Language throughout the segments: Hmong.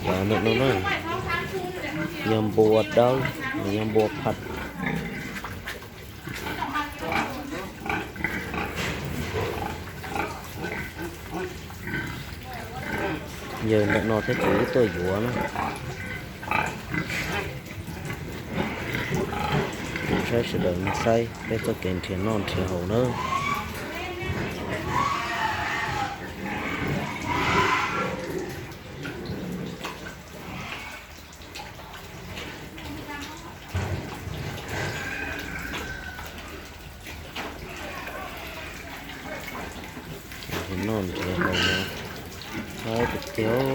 Ntawm no na, yog npua dawb, yog npua phaj. Yog ntawm no thiab kuv ib tuaj yuav na. Saib sawv daws saib peb txoj kev nrhiav noj nrhiav haus na. Noj nrhiav haus no, saib tiag tiag.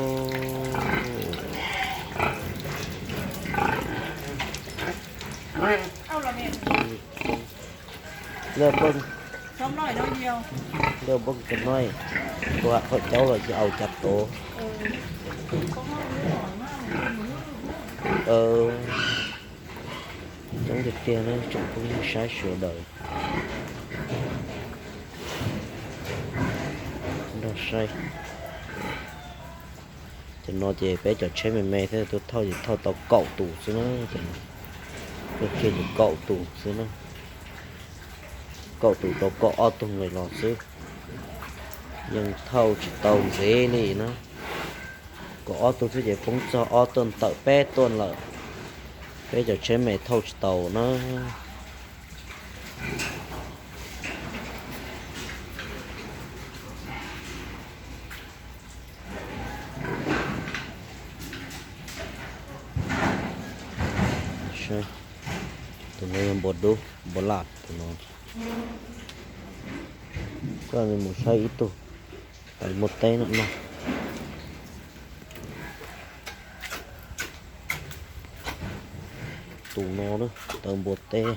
Laj nplooj, laj nplooj tus no, kuv hais qhov caub los ces aus cas tod. Coob tiag tiag na tsoom phooj ywg saib sawv daws. Nrog saib. Cov no ces peb cov tsheb me me thiab, tus thauj ces thauj tau kaum tus xwb na. Cov no, tus kiag ces kaum tus xwb na. Kaum tus rau kaum ob tug nqis los xwb. Yeej thauj tsis tau ntxiv li na. Kaum ob tug xwb ces poob txog ob tuaj ntawm peb tuaj lawm. Peb cov tsheb me thauj tsis tau na. Tus no yog npua dub, npua laj tus no. Koj mus saib ib tug tawv npua teb no no. Tus no tawv npua teb.